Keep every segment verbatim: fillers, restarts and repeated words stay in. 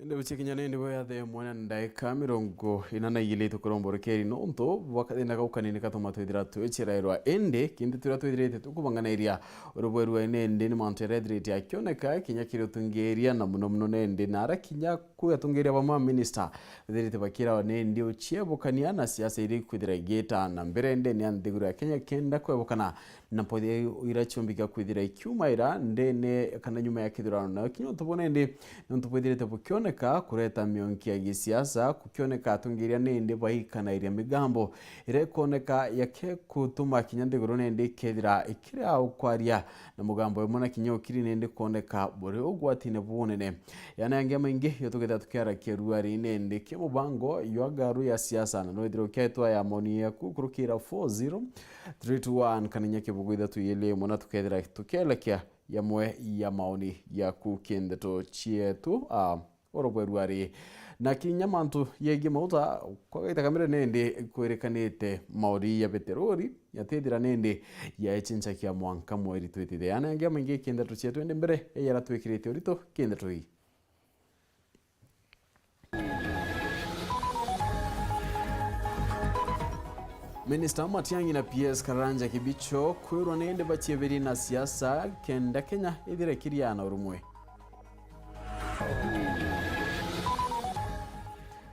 Indi bucikinya ni ndibwo ya thaa imwe na ndaika mirongo ina na igiri tukuromborokeri nontu bwa kathina gau kanini gatuma twithira twicirairwa. Indi kintu turia twithirite tukubanganairia urubwerua nindi ni mantu jaria ethirite akioneka kinya kiri utungiria na muno muno nindi na ara kinya kwi atungiria bamwe a minista bethirite bakirawa nindi uciebukania na siasa iria ikwithira igiita na mbere ndene ya nthiguru ya Kenya kenda kwebukana na mpothi ira ciumbika kwithira ikiumaira ndene kana nyuma ya kithurano. Nayo kinya untu buna indi nontu bwithirite bukioneka kureta mionki ya gisiasa, kukioneka atungiria nindi baikanairia migambo iria ikoneka yake kutuma kinya nthiguru nindi ikethira ikiria ukwaria na mugambo imwe na kinya ukiri nindi kwoneka buri ugwatine bunene. Yana yangi maingi yo tukethira tukiarakia ruari nindi kia mubango ywa garu ya siasa na nwithira ukiaitwa ya maoni yaku kurukira four zero three two one kana inya kibugu ithatu ili imwe na tukethira tukielekia yamwe ya maoni yaku kindeto cietu, ah, urubwerua ri. Na kinya mantu yegii mauta kwa gaita kamere nindi kwirikanite mauri ya peterori yatithira nindi yaechinchakia mwanka mweri twitite. Yana yangi maingi kindeto cietu indi mbere ya yara twikirite urito kindeto ii. Minista Matiang'i na P S Karanja Kibicho kwirwa nindi bachieberie na siasa kenda Kenya ithire kiriana urumwe.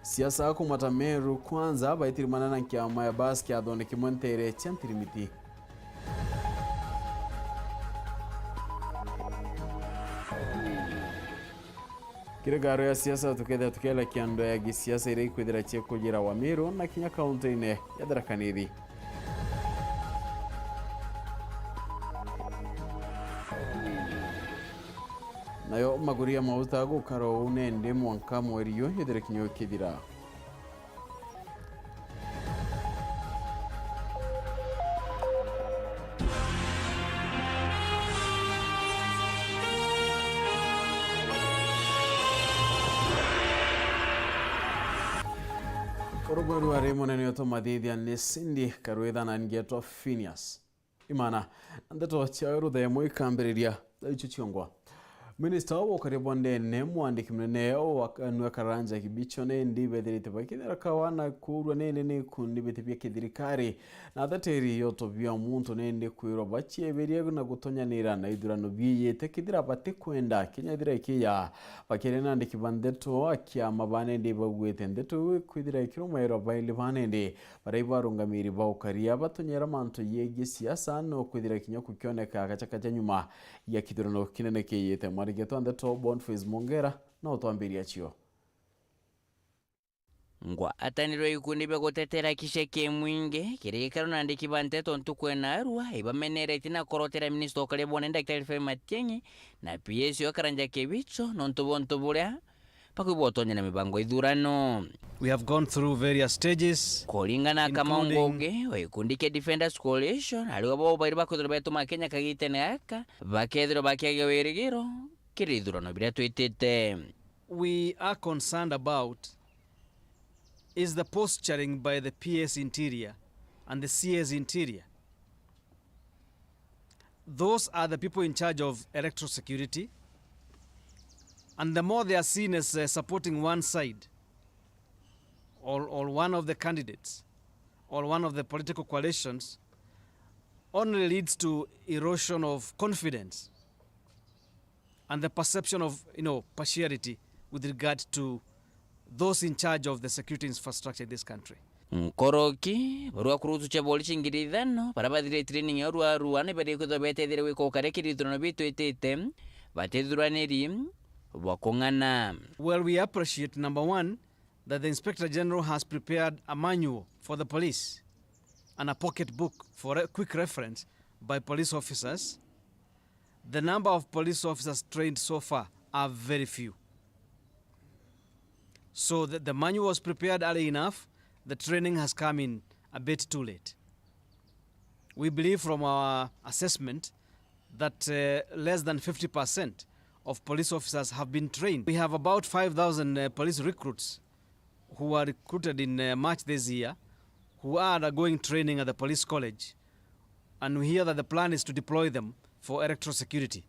Siasa kumata Meru Kwanza baitirimana na kiama ya bas kiathone kimwe ntere chia Ntirimiti. Kiri garo ya siasa tukethira tukielekia ndoa ya gisiasa iria ikwithira ciikujira Wamiru na kinya kaunti-ini ya Tharaka Nithi. Nayo maguri ya mauta gukara uu nindi mwanka mweri uu ithire kinya ukithira. Urugwe rwari munene utumathithia ni Cindy Karwitha na ngetwa Phineas. Imana, ndeto ciawe ruthemo ikambiriria icio ciongwa. Minista wa ukaria bwa ndene, mwandiki munene wa Kanua Karanja Kibicho, nindi bethirite bakithera kawa na kuurwa nindi ni ikundi biti bia kithirikari na athatiri yoto bia muntu nindi kwirwa bachieberia na gutonyanira na ithurano biiyite kithira batikwenda kinya ithira ikiya. Bakiaria na andiki ba ndeto a kiama ba nindi bauite ndeto iu ikwithira ikirumairwa baili ba nindi baria barungamiri ba ukaria batonyera mantu yegie siasa no kwithira kinya kukioneka gachakacha nyuma ya kithurano kinene kiyite. Mwarigetu wa ndeto Boniface Mongera no utwambiria cio. Ngwataniro ya ikundi bia gutetera haki cia kimwingi kiri gikaro na andiki ba nteto ntuku ya narua ibameneretie na korotera minista ukaria bwa ndene Daktari Fred Matiang'i na P S wa Karanja Kibicho nontu bwa untu buria bakwigua utonya na mibango ithurano. We have gone through various stages. Kuringana na Kamau Ngugi wa gikundi kia Defenders Coalition, ariwe bo bairi bakwithirwa betuma Kenya kagitene gaka bakethirwa bakiagia wirigiro kiri ithurano biria twitite. We are concerned about is the posturing by the P S Interior and the C S Interior. Those are the people in charge of electoral security, and the more they are seen as, uh, supporting one side or, or one of the candidates or one of the political coalitions, only leads to erosion of confidence and the perception of, you know, partiality with regard to those in charge of the security infrastructure in this country. Nkoroki, barua kurutu cia borichi ngiri ithano, baria bathire training ya rua rua, ni bari kwithirwa betetheire gwika ukaria kiri ithurano bitwitite, batithuraniri bwa kung'ana. Well, we appreciate, number one, that the Inspector General has prepared a manual for the police and a pocket book for a quick reference by police officers. The number of police officers trained so far are very few. So the, the manual was prepared early enough, the training has come in a bit too late. We believe from our assessment that, uh, less than fifty percent of police officers have been trained. We have about five thousand, uh, police recruits who are recruited in, uh, March this year, who are undergoing training at the police college, and we hear that the plan is to deploy them for electoral security.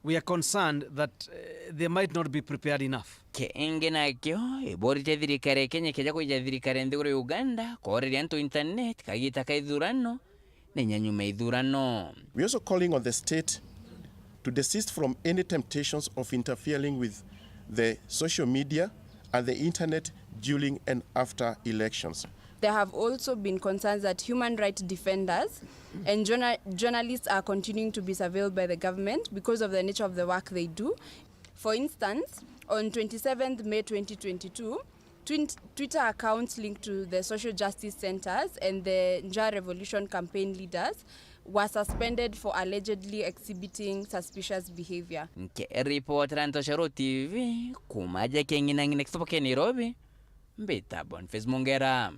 We are concerned that, uh, they might not be prepared enough. Kingi nakio, iborite thirikari ya Kenya keja kwija thirikari ya nthiguru ya Uganda kooreria antu internet kagita ka ithurano, na inya nyuma ya ithurano. We also calling on the state to desist from any temptations of interfering with the social media and the internet during and after elections. There have also been concerns that human rights defenders and journa-, journalists are continuing to be surveilled by the government because of the nature of the work they do. For instance, on twenty-seventh May twenty twenty-two, twin-, Twitter accounts linked to the social justice centers and the Njaa Revolution campaign leaders were suspended for allegedly exhibiting suspicious behavior. Nkiripotera Ntoshero T V, kuuma aja King'inang'ina Kitobo kia Nairobi, mbita Boniface Mungera.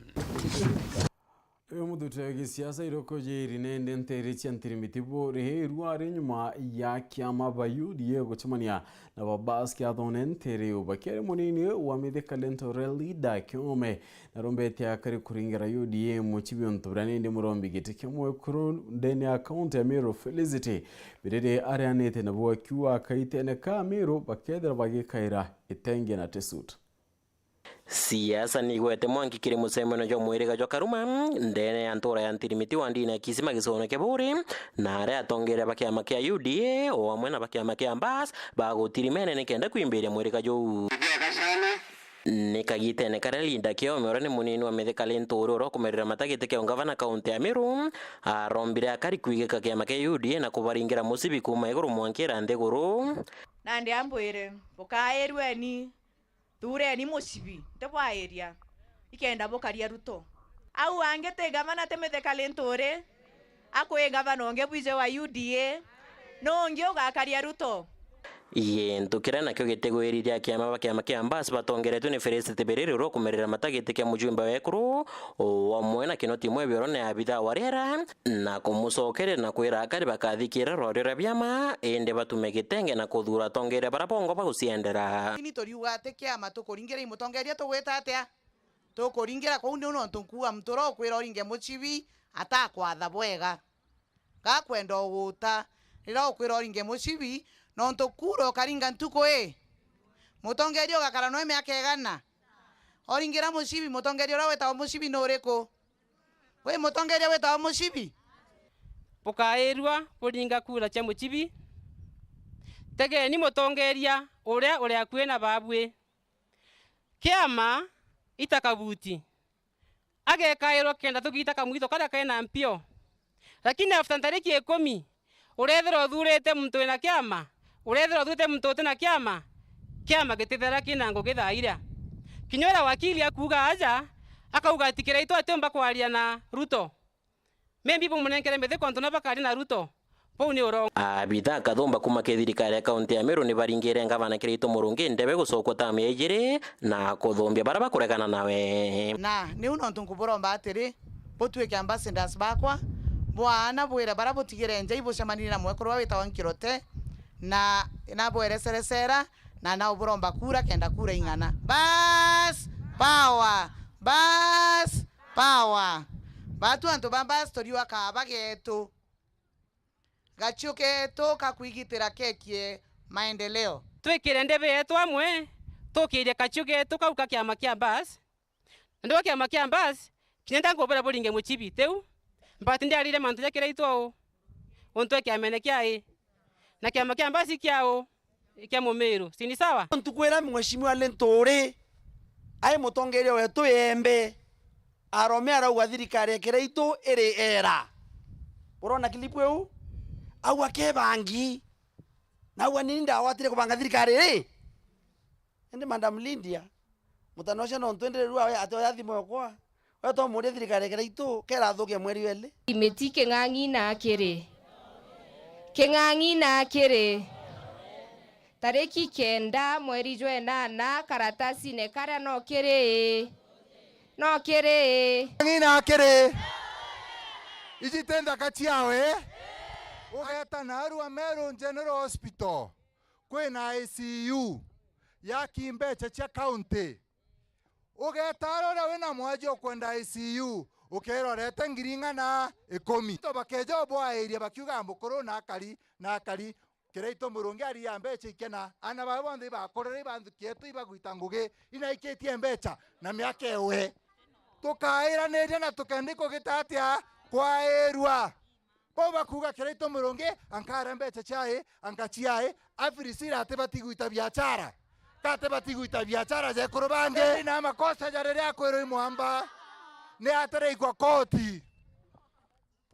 Uyu muthute wa gisiasa iroko jiri nende ntere cia ntirimiti buri irua ari nyuma ya kiama ba U D A gucemania na ba Bas kiathone ntere iu. Bakiari munini wa Mithika Linturi Linda Kiome narombete akari kuringira U D A mucibi untu buria nindi murombi giti kia mwekuru ndene ya kaunti ya Meru Felicity Biriri arianite nabo akiuga akaitene ka Meru bakethira bagikaira itenge na T-suit. Siasa nigwete mwanki kiri mucemanio jwa mwiriga jwa Karuma, ndene ya ntura ya Ntirimiti wa ndini ya Kisima gicigone kia Buri, na aria atongeria ba kiama kia U D A o amwe na ba kiama kia Mbas bagutirimene nikenda kwimbiria mwiriga juu. Ni kagitene karia Linda Kiome, uria ni munini wa Mithika Linturi uria ukumerera mata giti kia ungavana kaunti ya Meru, arombire akari kwigika kiama kia U D A na kubaringira mucibi kuuma iguru mwankira nthiguru. Nandi ambwire, bukairweni. Thuureni mucibi, ntibwairia, ikenda bukaria Ruto. Au angi ti ngavana ti Mithika Linturi, akwi ngavana ungi bwije wa U D A, nuu ungi ugakaria Ruto? Gintu kiria nakio gitigwiririe akiama ba kiama kia Mbas batongeretwe ni Felicity Biriri uria ukumerera mata giti kia mujumbe wa ekuru, o amwe na Kinoti Mwebi uria ni abithaa wa riera, na kumucokeria na kwira akari bakathikira rwario rwa biama, indi batume gitenge na kuthuura atongeria baria bongo baguciendera. Lakini turiuga ati kiama tukuringira i mutongeria tugwita atia? Tukuringira kuu niu nontu nkuuga muntu uria ukwira uringe mucibi atakwatha bwega. Gakwenda uguta riria ukwira uringe mucibi, nontu kuura ukaringa ntuku i. Mutongeria ugakara noe miaka igana? Oringira mucibi, mutongeria uria witagwa mucibi ni uriku? Wi mutongeria witagwa mucibi? Bukairua buringa kuura cia mucibi. Tegeni mutongeria uria uri akui na babui. Kiama ita kabuti. Agekairwa kenda tugita kamwitho karia kena mpio. Lakini after ntariki ikumi, urethirwa uthurite muntu wina kiama, urethirwa uthurite muntu utina kiama, kiama gitithera kina ngugi thaa iria. Kinya uria wakili akuuga aja, akauga ati Kiraitu atiumba kwaria na Ruto. Maybe bumunenkere mithiko antu na bakari na Ruto. Bau ni urongo. Abitha akathumba kuma ki thirikari ya kaunti ya Meru ni baringire ngavana Kiraitu Murungi ndebe gucokwa tamu ya ijiri na kuthumbia baria bakuregana nawe. Na niu nontu nkuburomba atiri, butwike ambassadors bakwa, bwaana bwire baria butigire nja ibucemanirie na mwekuru wa witagwa Nkirote, na nabwere cerecera, na nau buromba kura kenda kura ing'ana. Bas! Power! Bas! Power! Batu antu ba Bas turiuga kaaba getu. Gaciu getu ka kwigitira kekie maendeleo. Twikire ndebe yetu amwe, tukirie kaciu getu kau ka kiama kia Bas. Na ndiuga kiama kia Mbas, kinya nda nkubwira buringe mucibi, tiu? But ndiarire mantu ja Kiraitu au, untu e kiamene kia i, na kiama kia Mbas i kia u, i kia Mumiru. Si ni sawa? Ntuku iria Mheshimiwa Linturi ai mutongeria wetu Iembe, arome arauga thirikari ya Kiraitu iri era. Urona clip iu? Au akebangi. Na au anini ndawatire kubanga thirikari iri. Indi Madam Lydia, mutana ucio no ntwendere rua we ati oya thimu yakwa. We twamuria thirikari ya Kiraitu kera athuke mweri weli. Imiti king'ang'i na kiri. King'ang'i na kiri. Tariki kenda mweri jwa enana karatasine karia no kiri. No kiri. King'ang'i na kiri. Iji ti nthaka ciawe. Ugeta narua Meru General Hospital. Kwina I C U ya kimbeca cia county. Ugeta aria uria wina mwaji ukwenda I C U, ukerorete ngiri ing'ana ikumi. To bakeja ubwairia bakiuga mukuru na akari, na akari, Kiraitu Murungi aria mbeca ikena, aana baa bonthe ibakurire, ibanthukietwe, ibagwita ngugi, inaikitie mbeca na miaka ewe. Tukairaniria na tukenda ikugita atia? Kwairua. Bau bakuuga Kiraitu Murungi, ankaria mbeca ciae, anka ciae, Afirisira atibati gwita biachara. Ka atibati gwita biachara ja ekuru bangi. Indi na makosa ja riria akwirwa i mwamba, ni atiraigwa koti.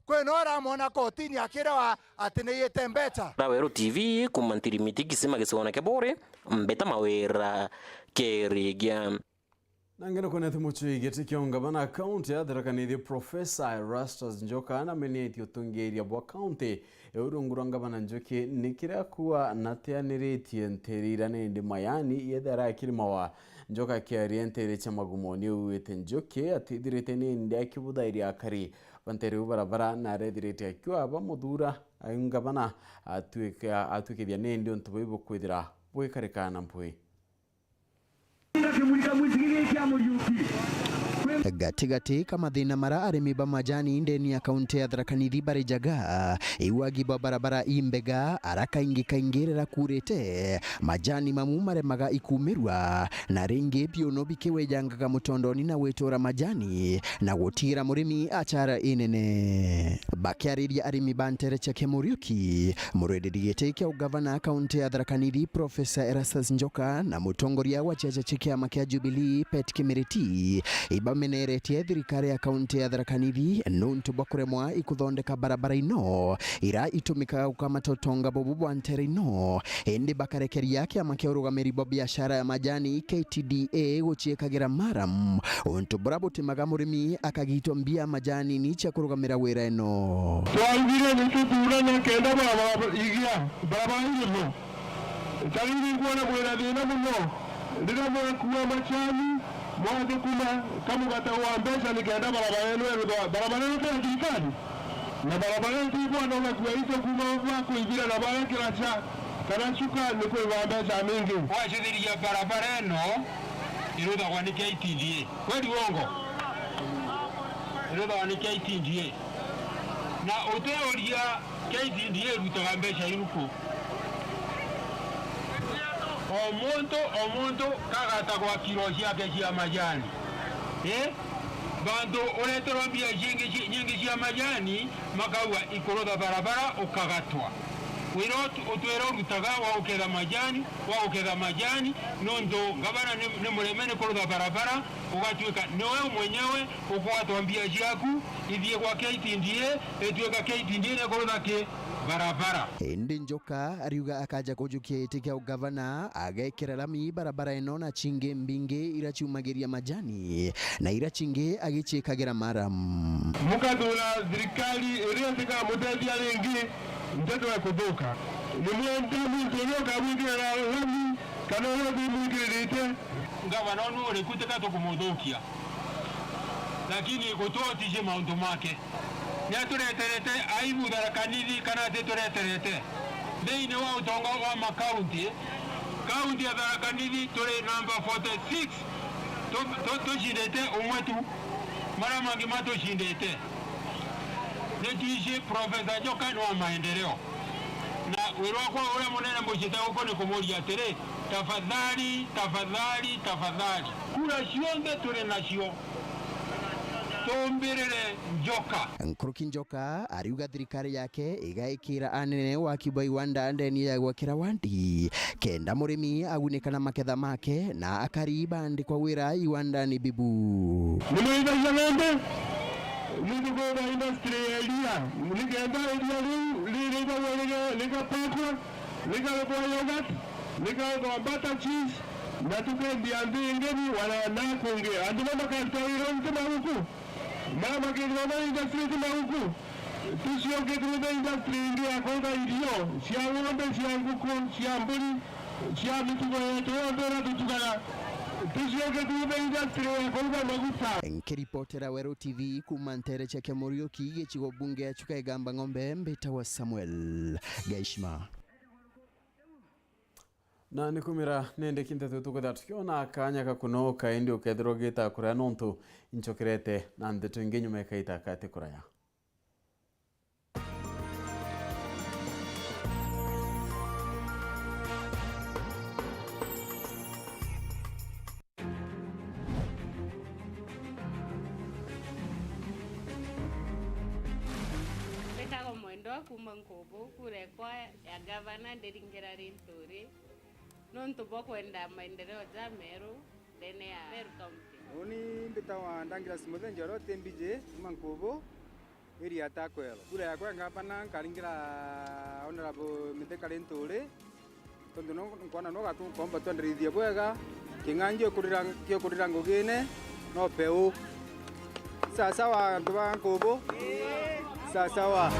Kwina uramwona kotini akirawa ati ni yite mbeca. Raweru T V, kuma Ntirimiti Kisima gicigone kia Buuri, Mbita Mawira Kirigia. Na ngeno kwonete mucui giti kia ungavana kaunti ya Tharaka Nithi, Professor Erastus Njoka, namenetie utongeria bwa kaunti iu rungu rwa ngavana Njuki ni kiria kuwa nateaniritie ntiri ira nindi majani yethira akiri mawa. Njoka akiaria ntiri cia Magumoni, augite Njuki atithirite nindi akibuthairia akari ba ntiri iu barabara, na arethirite akiwa bamuthuura ngavana atwika-, atwikithia nindi untu buu bukwithira bugikarika na mpwi. Gatigati ka mathina mara arimi ba majani ndeni ya kaunti ya Tharaka Nithi barijaga, iwagi bwa barabara imbega, ara kaingi kaingi riria kuurite, majani mamu maremaga ikumirua, na ringi biuno bikiwejangaga mutondoni na gwitura majani, na gutigira murimi achara inene. Bakiariria arimi ba ntere cia Kemuriuki, murwiriri giti kia ugavana kaunti ya Tharaka Nithi, Professor Erastus Njoka, na mutongoria wa ciaca cia kiama kia Jubilee, Pet Kimiriti, ibameneretie thirikari ya kaunti ya Tharaka Nithi nuntu bwa kuremwa ikuthondeka barabara ino ira itumikaga gukamata utonga bubu bwa ntere ino, indi bakarekeria kiama kia urugamiri bwa biashara ya majani, K T D A, guciikagira maram, untu bura butimaga murimi akagitwa mbia majani ni cia kurugamira wira ino. Twaugire ni tuthurane kenda barabara igia, barabara irimo. Ta riu ni nkwona mwina thina muno riria mwakua majani, mwathukuma kamugata wa mbeca nikenda barabara ino iruthwa. Barabara ino ti ya thirikari? Na barabara ino ti bwana ugakua into kuma ba kuibira na barekera cha kana chuka ni kwiba mbeca mingi. Wacithiria barabara ino iruthagwa ni K T D A. Kweli uongo? Iruthagwa ni K T D A. Na utiuria K T D A irutaga mbeca iriku? O muntu, o muntu kagatagwa kiro ciake cia majani. Eh? Bantu ureterwa mbia cingi ci-, nyingi cia majani, makauga ikurutha barabara ukagatwa. Wira utu-, utwire urutaga wa uketha majani, wa uketha majani, nontu ngavana ni, ni mureme ni kurutha barabara, ugatwika niwe mwenyewe ukugatwa mbia ciaku, ithie gwa K T D A, itwika K T D A ni kurutha ki? Barabara. Indi Njoka ariuga akaja kujukia giti kia ugavana, agekira lami barabara ino na cingi mbingi ira ciumagiria majani, na ira cingi agiciikagira maram. Mukathura thirikari iria itikamutethia ringi, nteto ya kuthuka. Ni mwenda muntu uria ukamwikirira lami kana uria utimwikiririte? Ngavana unu uriku, tika tukumuthukia, lakini gutwotiji mauntu make. Ni atureterete aibu Tharaka Nithi kana atitureterete? Thiini wa utonga wa makaunti, kaunti ya Tharaka Nithi turi namba forty six, tu-, tu-, tucindite umwe tu, maria mangi matucindite. Ni twiji Professor Njoka ni wa maendeleo. Na wira wakwa uria munene mbucite guku ni kumuria atiri, tafadhali, tafadhali, tafadhali, kura cionthe turi nacio, tumbirire Njoka. Nkuruki Njoka ariuga thirikari yake igaikira anene waki bwa iwanda ndeni ya gwakira wandi, kenda murimi agunika na maketha make na akari bandikwa wira iwandani bibu. Ni mwithagia ng'ombe, ni tukwenda industry ya iria, nikenda iria riu ririthagwa riga-, rigapakwa, rigathwa yogurt, rigathwa butter cheese, na tukendia nthi ingeni wana na kungi. Andu ba makaruta wira untu na guku, mara makithwa na industry ti na guku, tucioke turuthe industry ingi ya kuruga irio cia ng'ombe, cia nguku, cia mburi, cia mitugo yetu yonthe iria tutugaga, tucioke turuthe industry ya kuruga maguta. Nkiripotera Weru T V kuma ntere cia Kiamuriuki, gicigo bunge ya Chuka Igamba Ng'ombe, mbitagwa Samuel Gaishima. Na ni kumira nindi ki nteto tukwithira tukiona kanya ga kunoka, indi ukethirwa ugita kuraya nontu inchokerete na nteto ingi nyuma ikaita kati kuraya. Kuma Nkubu, kura ekwa ya gavana ndiringira Linturi nontu bwa kwenda maendeleo ja meru ndene ya Meru County. Uni mbitawa Douglas Muthenjoro, T M B J, kuma Nkubu, area ya Takwelo. Kura yakwa ya gavana nkaringira Honorable Mithika Linturi. Tontu no nkwona no gatunkomba twenderithie bwega, king'angi ukurira, kiukurira ngugine, no peu. Sasawa, antu ba Nkubu? Sasawa.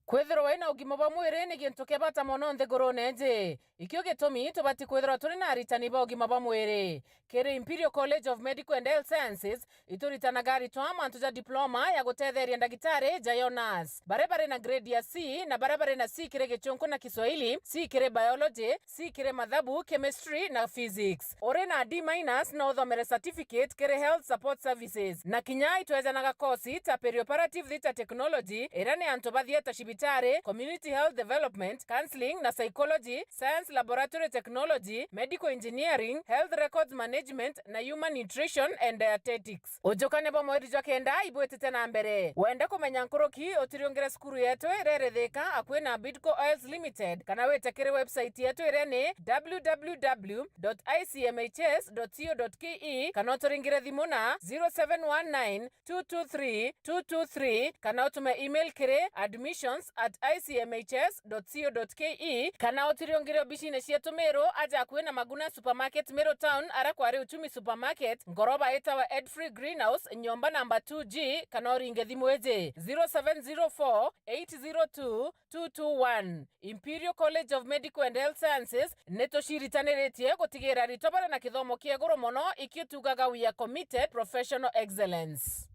Kwithirwa wina ugima bwa mwiri ni gintu kia bata mono nthigurune iji. Ikio gitumi tubati kwithirwa turi na aritani ba ugima bwa mwiri. Kiri Imperial College of Medical and Health Sciences, ituritanaga aritwa mantu ja diploma ya gutetheria ndagitari, ja yo nurse. Baria bari na grade ya C na baria bari na C kiri Gichunku na Kiswahili, C kiri biology, C kiri mathabu, chemistry na physics. Uri na D minus no uthomere certificate kiri health support services. Na kinya itwejanaga kosi ta perioperative theatre technology, iria ni antu ba theatre cibitari, community health development, counselling na psychology, science laboratory technology, medical engineering, health records management na human nutrition and dietetics. Ujukane bwa mweri jwa kenda ibwitite na mbere. Wenda kumenya nkuruki, utiriungire cukuru yetu iria iri Thika, akui na Bidco Oils Limited, kana wite kiri website yetu iria ni w w w dot i c m h s dot co dot k e, kana uturingire thimu na zero seven one nine two two three two two three, kana utume email kiri admissions at i c m h s dot co dot k e, kana utiriungire obicine cietu Meru aja akui na Maguna Supermarket Meru Town, ara kwari Uchumi Supermarket, ngoroba itawa Edfrey Greenhouse, nyomba namba two G, kana uringe thimu iji zero seven zero four eight zero two two two one. Imperial College of Medical and Health Sciences, ni tuciritaniritie gutigira aritwa bari na kithomo kia iguru mono, ikio tugaga we are committed professional excellence.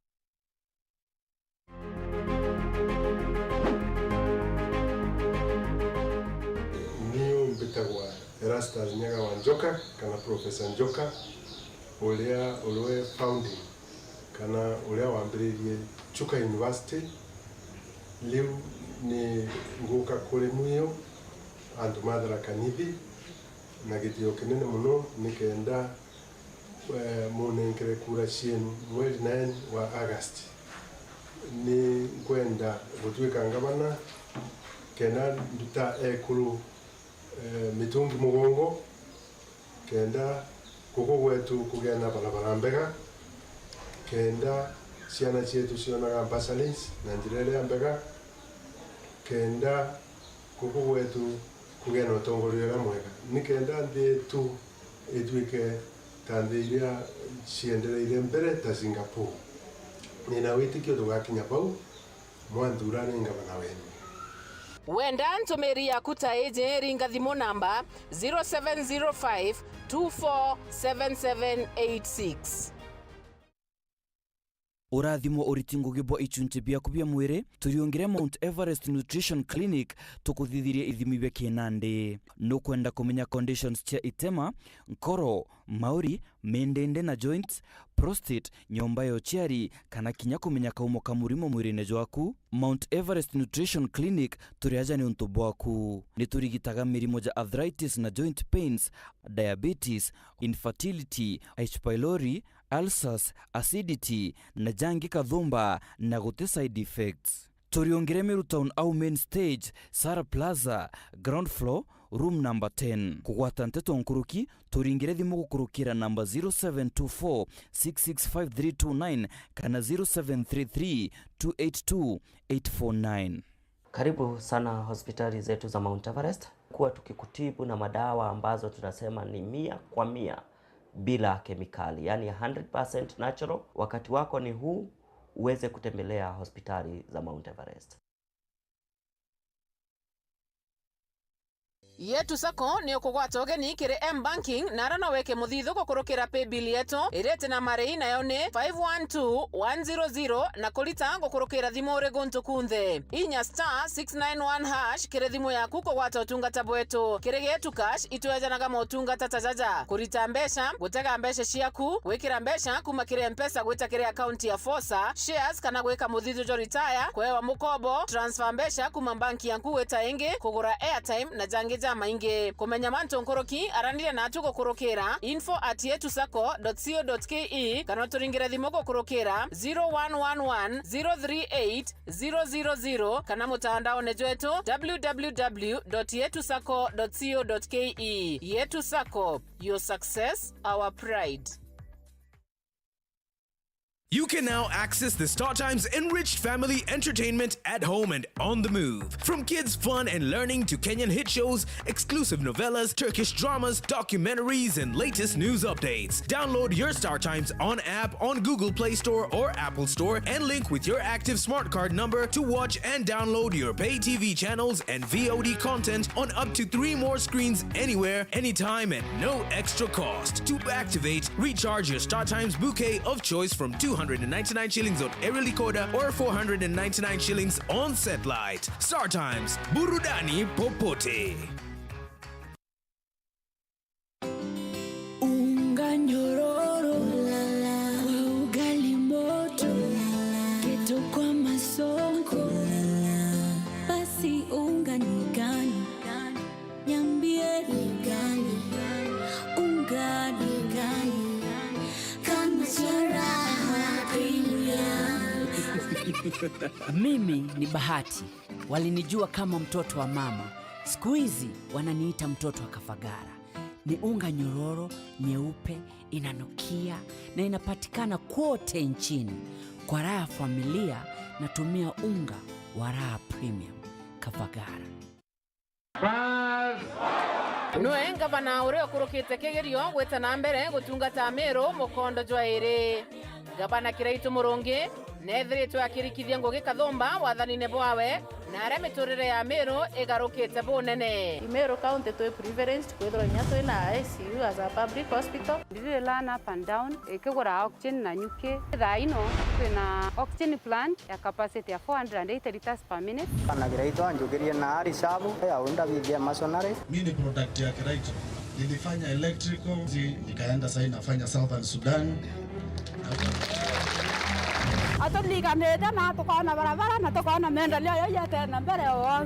Niu mbitagwa Erastus Nyaga wa Njoka, kana Professor Njoka, uria uriwe founding kana uria wambiririe Chuka University. Riu ni nguka kuri mwiu antu ma Tharaka Nithi na gitio kinene mono, nikenda, eh, munenkere kura cienu mweri nine wa August. Ni nkwenda gutwika ngavana kenda nduta ekuru, eh, mitungi mugongo, kenda guku gwetu kugia na barabara mbega, kenda ciana cietu cionaga bursaries na njira iria mbega, kenda guku gwetu kugia na utongoria uria mwega, ni kenda nthi yetu itwike ta nthi iria ciendereire mbere ta Singapore. Nina witikio tugakinya bau. Mwanthura ni ngavana wenu. Wenda ntumiri yaku ta iji, ringa thimu namba zero seven zero five two four seven seven eight six. Urathimo uriti ngugi bwa ichunchi biaku bia mwiri, turiungire Mount Everest Nutrition Clinic, tukuthithirie ithimi bia kinandi. Nukwenda kumenya conditions cia itema, nkoro, mauri, mindindi na joints, prostate, nyomba ya uciari, kana kinya kumenya kaumo ka murimo mwirine jwaku? Mount Everest Nutrition Clinic turi aja niuntu bwaku. Ni turigitaga mirimo ja arthritis na joint pains, diabetes, infertility, H. pylori, ulcers, acidity, na jangi kathumba, na guti side effects. Turiungire Meru Town au main stage, Sara Plaza, ground floor, room number ten. Kugwata nteto nkuruki, turingire thimu gukurukira namba zero seven two four six six five three two nine kana zero seven three three two eight two eight four nine. Karibu sana hospitali zetu za Mount Everest. Kuwa tukikutibu na madawa ambazo tunasema ni mia kwa mia bila kemikali, yani hundred percent natural. Wakati wako ni huu, uweze kutembelea hospitali za Mount Everest. Yetu Sacco ni ukugwata ugeni kiri M-Banking, na ara no weke muthithu gukurukira paybill yetu iria iti na marei, nayo ni five one two one zero zero, na kurita gukurukira thimu uri guntu kunthe. Inya star six nine one hash kiri thimu yaku kugwata utungata bwetu. Kiri Getu Cash, itwejanaga motungata ta jaja: kurita mbeca, gutega mbeca ciaku, gwikira mbeca kuma kiri M-Pesa gwita kiri akaunti ya Fosa, shares, kana gwika muthithu jwa retire, kuewa mukobo, transfer mbeca kuma banki yaku gwita ingi, kugura airtime na jangi jamaingi. Kumenya mantu nkuruki, aranire natu gukurukira info at yetusacco dot co dot ke kana uturingire thimu gukurukira zero one one one zero three eight zero zero zero kana mutandaone jwetu w w w dot yetusacco dot co dot ke. Yetu Sacco, your success, our pride. You can now access the StarTimes enriched family entertainment at home and on the move. From kids' fun and learning to Kenyan hit shows, exclusive novellas, Turkish dramas, documentaries, and latest news updates. Download your StarTimes on app on Google Play Store or Apple Store and link with your active smart card number to watch and download your pay T V channels and V O D content on up to three more screens anywhere, anytime, at no extra cost. To activate, recharge your StarTimes bouquet of choice from two hundred and ninety-nine shillings on aerial decoder or four hundred and ninety-nine shillings on satellite. StarTimes, burudani popote. Unga nyororo kwa ugali moto, kitu kwa masonko. Basi unga ni gani? Niambie ni gani? Unga ni gani? Kama Sharaha Premium. Mimi ni Bahati. Walinijua kama mtoto wa mama. Siku hizi wananiita mtoto wa Kafagara. Ni unga nyororo, nyeupe, inanukia na inapatikana kwote nchini. Kwa raha ya familia, natumia unga wa Raha Premium. Kafagara. Bas. Nwe ngavana uria ukurukite kigerio gwita na mbere gutungata Meru mukondo jwa iri. Ngavana Kiraitu Murungi neethiritwe akirikithia ngugi kathumba wathanine bwawe, na aria miturire ya Meru igarukite bunene. Meru County twi privileged kwithirwa inya twina I C U as a public hospital. Ndiri learn up and down, ikigura oxygen na nyuki. Thaa ino twina oxygen plant ya capacity ya four hundred and eighty liters per minute. Ngavana Kiraitu anjukirie na ari shabu ya unda bithia masonary. Mi ni product ya Kiraitu. Nilifanya electrical, zi-, nikaenda sasa nafanya Southern Sudan. Aturiganite na tukoona barabara na tukoona maendeleo yau yatena mbere o.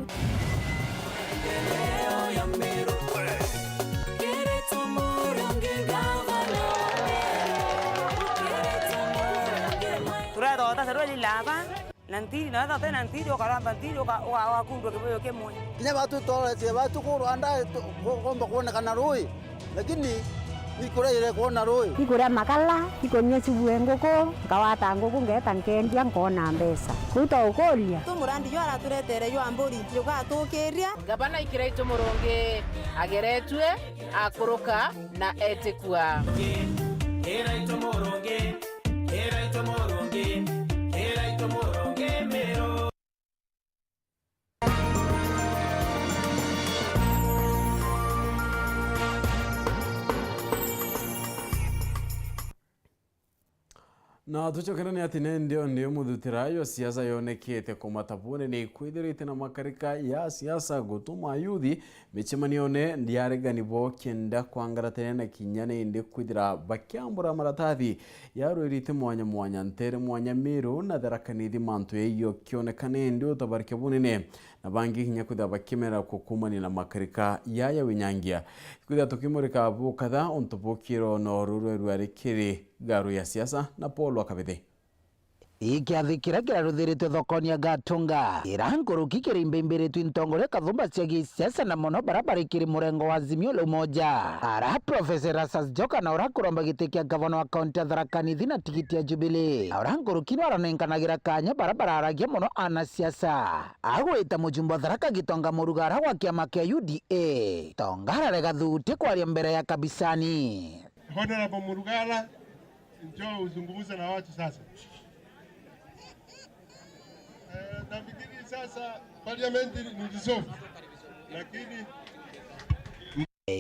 Turetha utasarua lilaba. Na ntiri, na wethira utina ntiri, ukaramba ntiri, uka-, uka-, ugakundwa kibuyu kimwe. Kinya batu twaretie batu kurwa nda, tu-, ku-, kumba kwonekana rui, lakini ni kuria irekwona rui. Ikuria makala, ikunyia cibue nguku, nkawata nguku, ngeeta nkendia, nkoona mbeca. Kuu twaukuria. Tu murandi jwa araturetere jwa mburi, jugatukiria. Ngavana Kiraitu Murungi ageretue, akuruka na etikua. Kiraitu Murungi. Kiraitu Murungi, Kiraitu Murungi Meru. Na tucokerane ati ni ndio ndio muthutira yo siasa yonekete kumata bunene ikwithirite na makarika ya siasa gutuma ayuthi micemanione ndi aregani bo kenda kwangaratania na kinya nindi kwithira bakiambura maratathi ya rwiriti mwanya mwanya, ntere mwanya Meru na Tharaka Nithi, mantu yaiyo kionekane ndi utabarike bunene, na bangi kinya kwithira bakimera kukumania na makarika yaya winyangia. Kwithira tukimurika bukatha untu bukiro no rurwe rwari kiri garu ya siasa na Paul Wakabithi. Ikiathi kiria kiraruthiritwe thokoni ya Gatunga, ira nkuruki kirimbimbiritwe intongoria kathumba cia gisiasa na mono bara bari kiri murengo wa Azimio la Umoja. Ara Professor Erastus Joka na ura kuromba giti kia gavana wa kaunti ya Tharaka Nithi na tigiti ya Jubilee. Ara nkuruki no aranenkanagira kanya bara bararagia mono ana siasa. Agwita mujumbe wa Tharaka Gitonga Murugara wa kiama kia U D A. Tonga ararega thuti kwaria mbere ya Kabisani. Honorable Murugara, njoo uzungumze na watu sasa. Eh, nafikiri sasa parliament ni dissolved. Lakini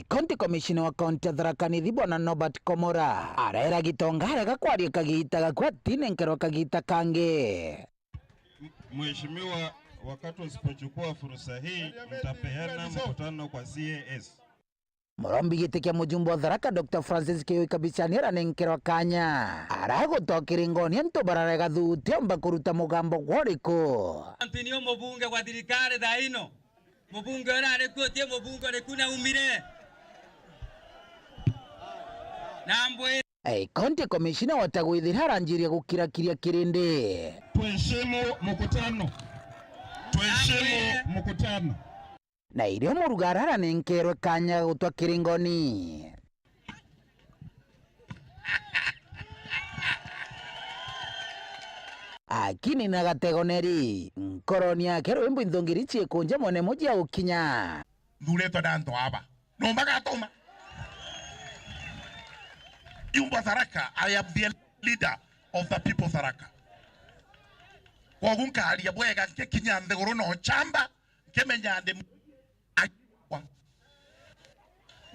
County Commissioner wa County ya Tharaka Nithi Bwana Norbert Komora arera Gitonga arega kwaria kagita gakwa tine nkerwa kagita kangi. Mheshimiwa, wakati usipochukua fursa hii, mtapeana mkutano kwa C A S. Murombi giti kia mujumbe wa Tharaka Doctor Francis Kiyoi Kabisani aranenkerwa kanya. Aragutwa kiringoni antu bararega thuti omba kuruta mugambo gworiku. Continue mubunge gwa thirikari thaa ino. Mubunge urari ku uti mubunge uriku na umire? Na mbwi- Eh, County Commissioner wa Tagwithira aranjiria gukirakiria kirindi. Tuheshimu mkutano. Tuheshimu mkutano. Na irio Murugara aranenkerwe kanya ga gutwa kiringoni. Akinina gategoneri, nkoroni yake rwimbo inthongiri ciikunja mwene muji agukinya. Nthuritwe na antu aba. No magatuma. Yumba Tharaka, I am the leader of the people Tharaka. Kwogu nkaria bwega nkikinya nthiguru na uchamba, nkimenya ndi mu-, akwa.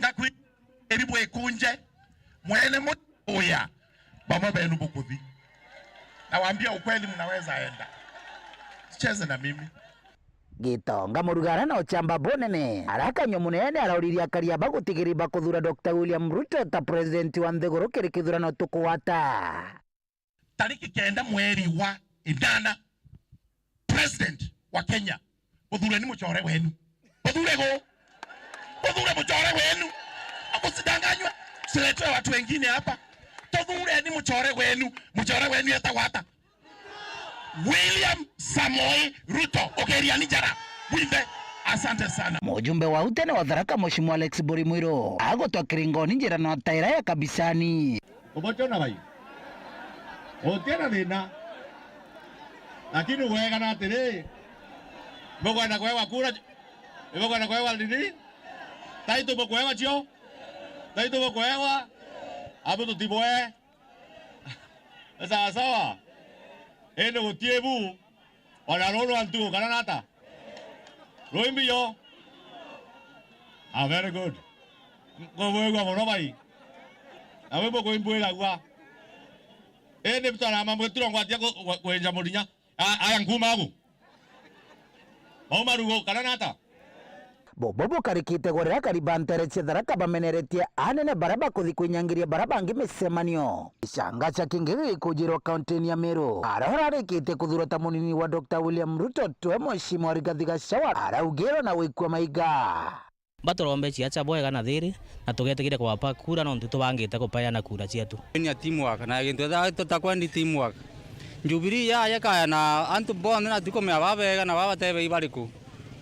Ngakwi-, eri bwikunje, mwene mu-, uya, bamwe benu bukuthi. Nawaambia ukweli, mnaweza enda. Cheze na mimi. Gitonga Murugara na uchamba bunene, arakanywa munene arauririe akari aba gutigiri bakuthura Doctor William Ruto ta president wa nthiguru kiri kithurano tukugwata. Tariki kenda mweri wa inana, president wa Kenya, buthureni muchore wenu. Buthure gu? Buthure muchore wenu. Amusidanganywa. Siletwe watu wengine hapa. Tuthureni muchore wenu. Muchore wenu etagwa ata? William Samoei Ruto, ugeria ni njara. Bwinthe. Asante sana. Mujumbe wa utene wa Tharaka, Mheshimiwa Alex Buri Mwiru, agutwa kiringoni njira na taira ya Kabisani. Ubochona bai. Utina thina. Lakini wega na atiri. Bukwenda kwewa kura. Bukwenda kwewa nini? Taitu bukwewa cio. Taitu bukwewa. Abu tutibwe. Sawa sawa. Indi gutie bu. Ona ruru antu kana nata? Rwimbi yo. Ah, very good. Ngubwigua muno bai. Na bwi bukuimbwiragua. Indi bitwara mamwe tiro ngwatia ku-, ku-, kwenja murinya. A-, aya nkuma agu. Mau marugo kana nata? Bubu bukarikite gwa riria akari ba ntere cia Tharaka bameneretie anene baria bakuthi kwinyangiria baria bangi micemanio. Gicanga cia kingi gigikujirwa kaunti-ini ya Meru, aria urarikitie kuthurwa ta munini wa Doctor William Ruto, twe Mheshimiwa Rigathi Gachagua araugirwa na gwikua maiga. Baturombe ciaca bwega na thiri, na tugetikiria kubapa kura nontu tubangite kupeana kura cietu. Ni ya teamwork, na gintu etha tutakwendi teamwork. Jubilee ya yekaya na antu bonthe na tukumea babega na babatebei bariku.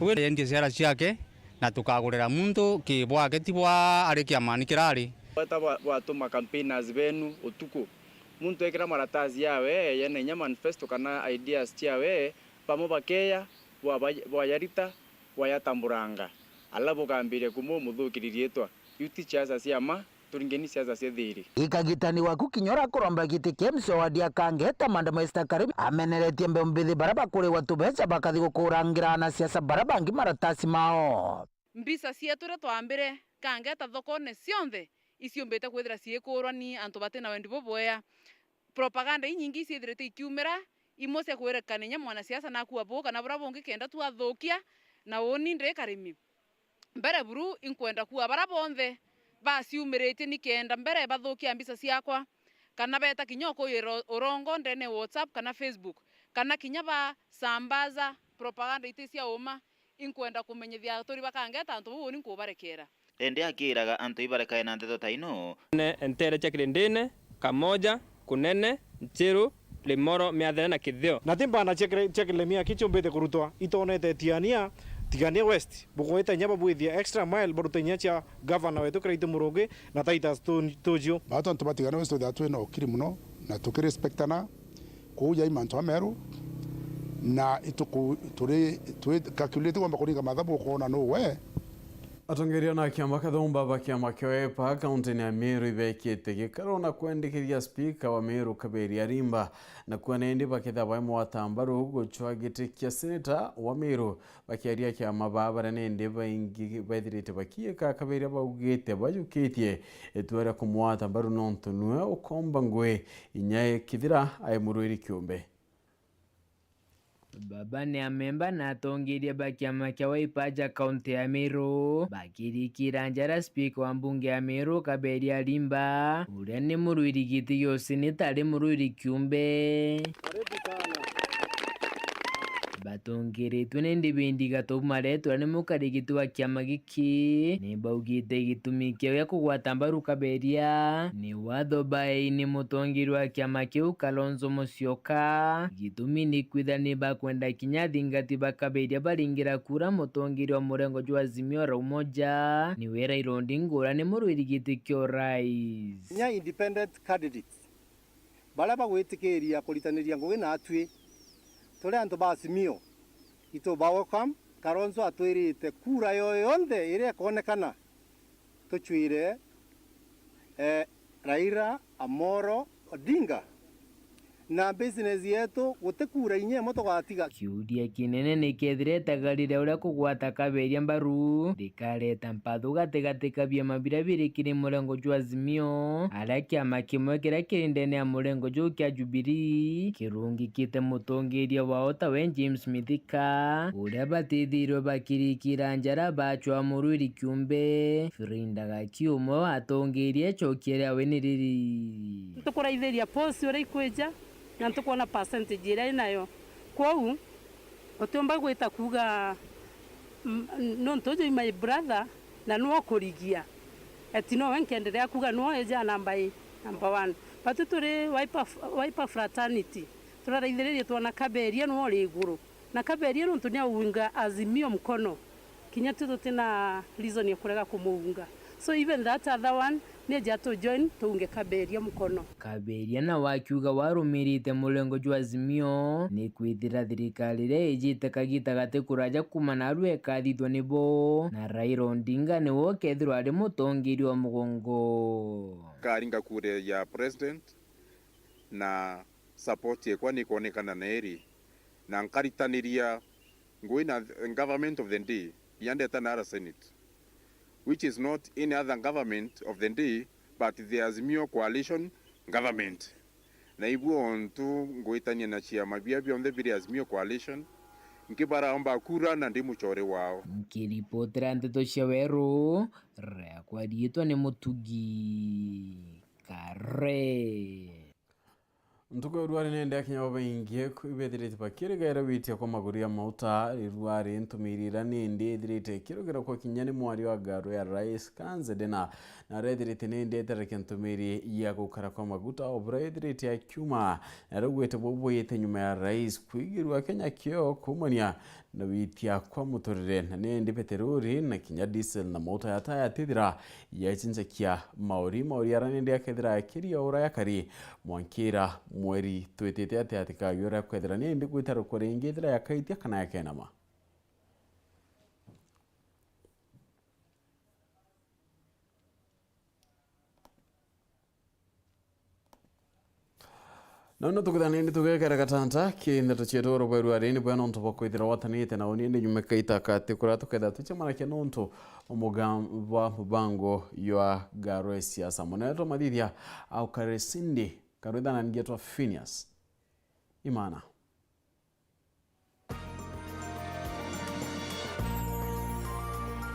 Ugu yendie ciara ciake, na tukagurira muntu ki bwake ti bwa ari kiamani kirari. Bweta bwa-, bwatuma campaigners benu utuku. Muntu ekira maratasi yawe yena inya manifesto kana ideas ciawe, bamwe bakeya, bwaba-, bwayarita, bwayatamburanga. Ala bukambiria kumumuthukiria riitwa. Iu ti ciaca cia ma, turingeni ciaca cia thiri. Ikagitani waku kinya urakuromba giti kia M C A wadi ya Kangeta, Madam Esther Karimi, ameneretie mbeu mbithi baria bakurigwa tubeca bakathi gukurangira anasiasa baria bangi maratasi mao. Mbica cietu riria twambire Kangeta thokone cionthe iciumbite kwithira ciikurwa ni antu batina wendi bubwea. Propaganda inyingi iciithirite ikiumira, imwe cia kwirikania inya mwanasiasa nakua buu kana buria bungi kenda tu athukia, na uuni ndi Karimi. Mbere buru inkwenda kua baria bonthe baciumiritie ni kenda mbere bathukia mbica ciakwa, kana beeta kinya ukuira urongo ndene ya WhatsApp kana Facebook, kana kinya basambaza propaganda iti cia uma. Inkwenda kumenyithia aturi ba Kangeta antu bau uni nkubarekera. Indi akiiraga antu ibarekae na nteto ta ino. Ne-, entere cia kirindine, Kamoja, Kunene, Nchiru, Limoro, Miathene na Kithio. Na ti mbana cia kire-, cia Kilemia ki ciumbite kurutwa itonete Tigania, Tigania West, bukwita inya babwithia extra mile, baruta inya cia gavana wetu Kiraitu Murungi na Titus Tu-, Tuju. Baatu antu ba Tigania West twithagwa twina ukiri mono na tukirespectana. Kwou jai mantu jameru, na ituku-, turi, twi calculate kwamba kuringa mathabu ukoona nuu we. Atongeria na kiama kathumba ba kiama kia Wiper kaunti-ini ya Meru ibekite gikaro na kwendikithia spika wa Meru Kaberia Arimba, na kuona indi bakethira baimwata mbaru gucwa giti kia seneta wa Meru. Bakiaria kiama baa baria nindi baingi bethirite bakiika Kaberia baugite bajukitie itua ria kumwata mbaru nontu niwe ukomba ngui inya kethira ai murwiri kiumbe. Baba ni amemba na atongeria ba kiama kia Wiper ja kaunti ya Meru bakirikira njara spika wa mbunge ya Meru Kaberia Arimba, uria ni murwiri giti gia useneta ari murwiri kiumbe. Batongeretwe ni David Gatobu Maretwa ni mukarigiti wa kiama giki, ni baugite gitumi kiao gia kugwata mbaru Kaberia ni watho baei ni mutongeria wa kiama kiu Kalonzo Musyoka. Gitumi ni kwithira ni bakwenda kinya athingati ba Kaberia baringira kura mutongeria wa murengo jwa Azimio la Umoja niwe Raila Odinga uria ni murwiri giti kia urais. Kinya independent candidates baria bagwitikiria kuritaniria ngugi na atwi, turi antu ba Azimio, itu ba welcome. Kalonzo atwirite kura yo yonthe iria ikonekana tucwire, eh, Raila Amolo Odinga. Na business yetu guti kura inya imwe tugatiga. Kiuria kinene ni kethira itagaria uria kugwata Kaberia mbaru rikareta mpathu gatigati ka biama biria biri kiri murengo jwa Azimio, aria kiama kimwe kiria kiri ndene ya murengo juu kia Jubilee kirungikite mutongeria wao tawe James Mithika, uria batithirwe bakirikira njara bacwa murwiri kiumbe. Frinda Gaki umwe wa atongeria ecokia riawe ni riri. Ntukuraithiria post uria ikwija na ntukwona percentage iria inayo. Kwou utiumba gwita kuuga, mm, nontu uju i my brother na nwe ukurigia, eti nowe nkenderea kuuga nwe ija namba i, number one. Batu turi Wiper, Wiper fraternity, turaraithiririe twona Kaberia nwe uri iguru. Na Kaberia nontu ni auunga Azimio mkono, kinya tu tutina reason ya kurega kumuunga. So even that other one, ni eja tu join tuunge Kaberia mkono. Kaberia nawe akiuga warumirite murengo jwa Azimio ni kwithira thirikari iria ijite kagita gati kuraja kuuma narua ikathithwa nibo, na Raila Odinga niwe ukethirwa ari mutongeria wa mugongo. Karinga kura ya president na support yekwa ni ikwonekana na iri, na nkaritaniria ngui na government of the day, yandeta na ara Senate, which is not any other government of the day but the Azimio coalition government. Na ibuo ontu ngwitania na ciama bia bionthe biri Azimio coalition, nkibaraomba kura na ndi mucore wao. Nkiripotera nteto cia Weru, riakwa riitwa ni Mutugi Kare. Ntuku ya ruari nende akinya babaingi kwibethirite bakirigaira gwitia kwa maguru ya mauta. Riruari ntumiri ira nindi ithirite ikirugira kwa kinya ni mwari wa ngaru ya rais Kanze Dena, na arethirite nindi etereke ntumiri ya gukara kwa maguta o buria ethirite akiuma, na riu gwite bubwite nyuma ya rais kwigirua Kenya kio kumania na witia kwa muturire, na nindi peterori na kinya diesel na mauta ya taa yatithira yacinjakia mauri. Mauri ara nindi akethira akiria ura yakari mwankira mweri twitite ati atikayura kwethira nindi gwita rukwa ringi ithira yakaitia kana yakenama. Nono tukithana indi tugekera gatanta ki ndeto cietu oro bweru ari ni bwena untu bwa kwithira watanite na uni indi nyuma kaita kati kuria tuketha tucemanakia nontu omugamba mubango ywa ngaro ya siasa. Munene twa mathithia au Karesindi karwithana ngetwa Phineas Imana.